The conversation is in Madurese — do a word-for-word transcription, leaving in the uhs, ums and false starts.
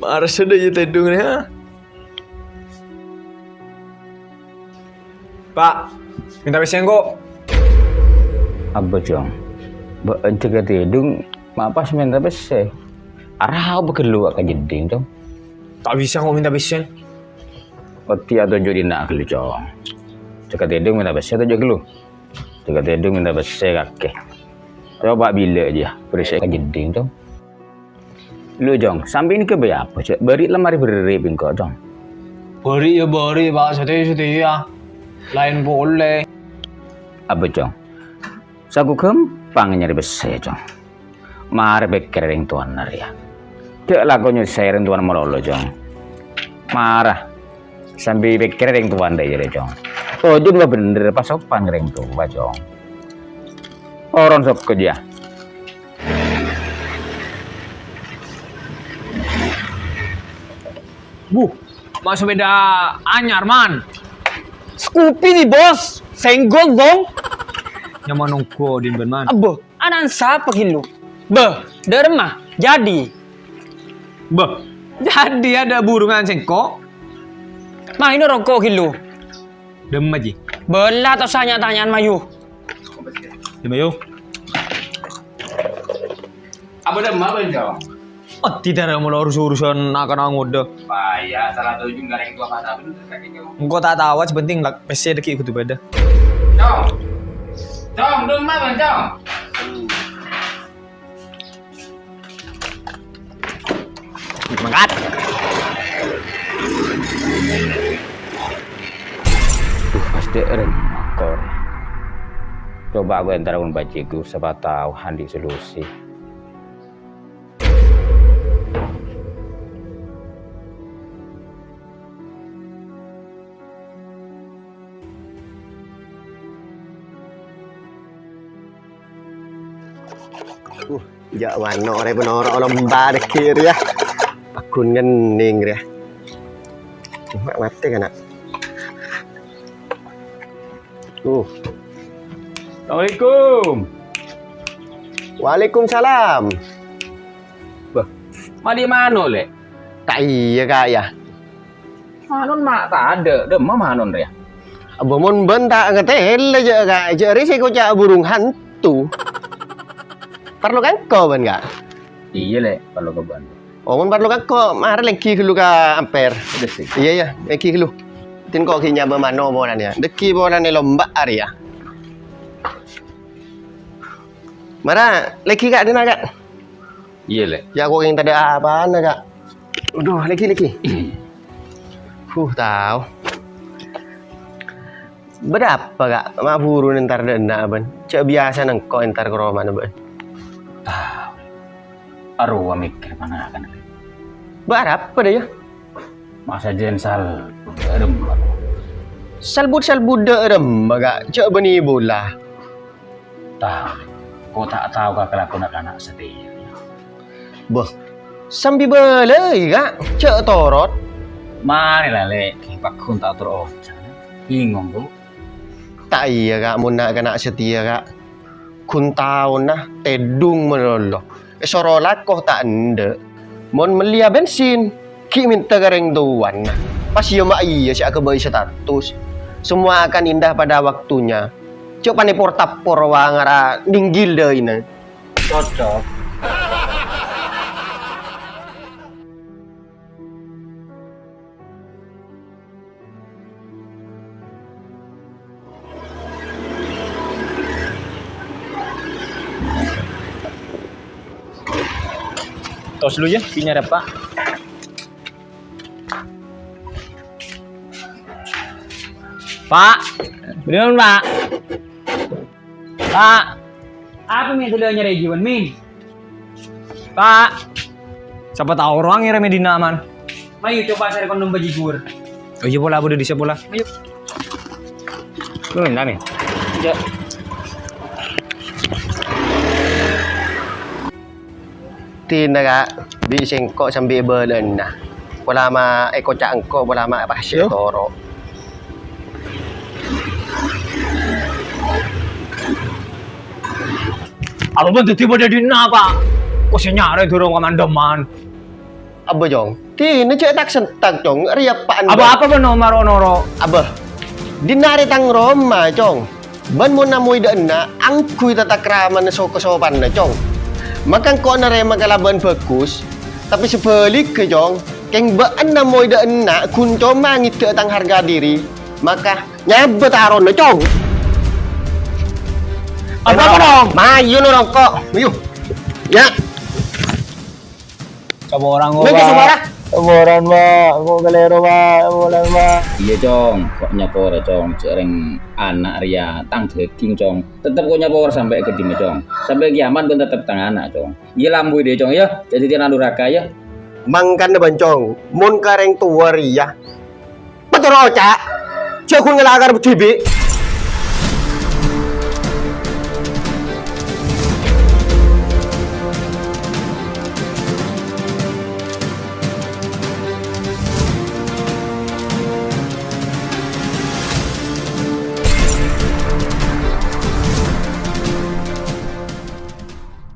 Mara sè dâjâ tèdung rèya, ha? Pak, minta pèssè engko'. Apa, Cong? Bâ'na jâgâ tèdung, ma' pas minta pèssè? Arapa ghâllu ka jeddhing, Cong? Ta' bisa engko' minta pèssè. Oddhi atojjhu' dinna' ghâllu, Cong. Jâgâ tèdung minta pèssè atojjhu' ghâllu. Jâgâ tèdung minta pèssè kakè. Coba bilâ jâ, bherri'â ka jeddhing, Cong. Lu, Cong, sampè' nèka bâi apa, Cong? Bâri' lemari bherri' bi' engko', Cong. Bâri' ya bâri', Pak, satèya-satèya. Laèn polè. Apa, Cong? Saku ghâmpang nyarè pèssè, Cong. Mara pèkkèrè rèng towana rèya. Jhâ' lako nyosè rèng towana malolo, Cong. Mara. Sambi pèkkèrè rèng towana rèya rèya, Cong. Tojjhuna bhender, pasopan ka rèng towa, Cong. Oron sokko jâ. Buh, ma' sepeda anyar, Man. Scoopy ni, Bos. Senggol, dong. Nyaman nongko din, Ben, Man. Abo, anan sapa ghâllu? Beh, dâremma, jadi. Beh, jadi ada burungan sengko. Mah, ini rokok ghâllu. Dâremma, Ji. Bella to sanya-tanyaan, mayu. Dâremma, yu. Apa dâremma, Bang, Cong? Oh, tidak ada mau urus-urusan anak-anak muda. Paya, salah tuju ngareng tua mata bener, kakek, Cong. Engko' ta' tao, sè penting la-, pèssè dâgghi' kodhu bâdâ. Cong. Cong, dâremma, Bang, Cong. Mangkat. Duh, pas dâ' rèng makor. Coba aku entar pon bajiku, sapa tao andi' solusi. Uh, jhâ' mano' rè panoro' lomba dâgghi' rèya. Paggun ngennèng rèya. Coma matè kana'. Uh. Assalamualaikum. Waalaikumsalam. Bâh, ma' dâri mano, Lè'? Ta' iyâ, Ka', yâ. Manon ma' tadâ', dâremma manon rèya? Abâ mon bân ta' ngatèlè jâ', Ka', jâ' rèya sè èkoca' burung hantu. Parlo ka engko' bân, Ka'? Iyâ, Lè', parlo ka bân. Oh, mon parlo ka engko', mara lèngghi ghâllu ka Ampèr. Iyâ, iyâ, lèngghi ghâllu. Dhin engko' ghi' nyabâ mano polana, yâ. Dâgghi' polana lomba arèya. Mara, lèngghi, Ka', dhinna', Ka'. Iyâ, Lè'. Yâ, aku kèng tadâ' apana, Ka'. Adhu, lèngghi, lèngghi. Huh, tao. Bâdâ apa, Ka'? Ma' buru entar dâ' enna' bân. Jâ' biyasana engko' entar ka romana bân. Tao. Arowa mèkkèr pangakan, Lè'. Bâdâ apa dâ', yâ? Masa jân salbut dâ'remma? Salbut-salbut dâ'remma, Ka'? Jâ' bânnè bola. Tao, ko' ta' tao ka kalakoanna kana' satèya. Bâh, sambi bâlâi, Ka', jâ' torot. Marè la, Lè', paggun ta' toro' oca'. Bingong, ko'. Ta' iyâ, Ka', mon na'-kana' satèya, Ka'. Ghun taona tèdung malolo. Èsoro lako ta' endâ'. Mon mellèya bensin, ghi' mènta ka rèng towana. Pas iyâ ma' iyâ sè aghâbây status. Semua akan indah pada waktunya. Jâ' panèpor-tapor wa ngara ninggil dâina. Cocok. Tos dulu yâ, ghi' nyarè, Pak. Pak, bâdâ, Pak. Pak. Apa, Min, sè la nyarè jiwân, Min? Pak. Sapa tao orèng ngèrèm Medina, Man. Mayu, coba sarè kon nomba jigur. Oh, iyâ, pola, bâdâ dissa pola. Mayu. Lu minta, Min. Yâ. Dina, Ka', bi' sèngko' sambi bâlâna. Polana èkoca' engko', polana pas ètoro'. Apa bân dhâddhi padâ dina, Pak? Kok sè nyarè durung kamandeman? Abâ, Cong. Dina jhâ' tak-sentak, Cong. Rèya eppa'en, Bân. Apa-apa, Bân, Omar, onoro'. Abâ. Dinna' arè tang roma, Cong. Bân mon namowè dâ' enna', angghuy tata kramana so-, kasopanna, Cong. Maka engko' narèma kalabân bhâghus, tapè sabhâligghâ, Cong. Kèng bâ'na namowè dâ' enna', ghun coma ngèdâ'â tang harga diri, maka nyabâ tarona, Cong. Apa, Cong? Mayu no rongko'. Mayu. Ya. Saporang, Mènta Pak. Saporang. Saporang, Pak. Kok kalèro, Pak. Saporang, Pak. Iyâ, Cong. Kok nyapora, Cong. Jhâ' rèng ana' rèya tang dhâghing, Cong. Tettep kok nyapora sampè' ghâddhimma, Cong. Sampè' kiamat bân tettep tang ana', Cong. Iyâ, lambuyâ dhâ, Cong, yâ. Dhâddhi tèna duraka, yâ. Mangkana, Bân, Cong. Mon ka rèng towa rèya, Patoro, Ca'. Jhâ' ghun ngala' karep dhibi'.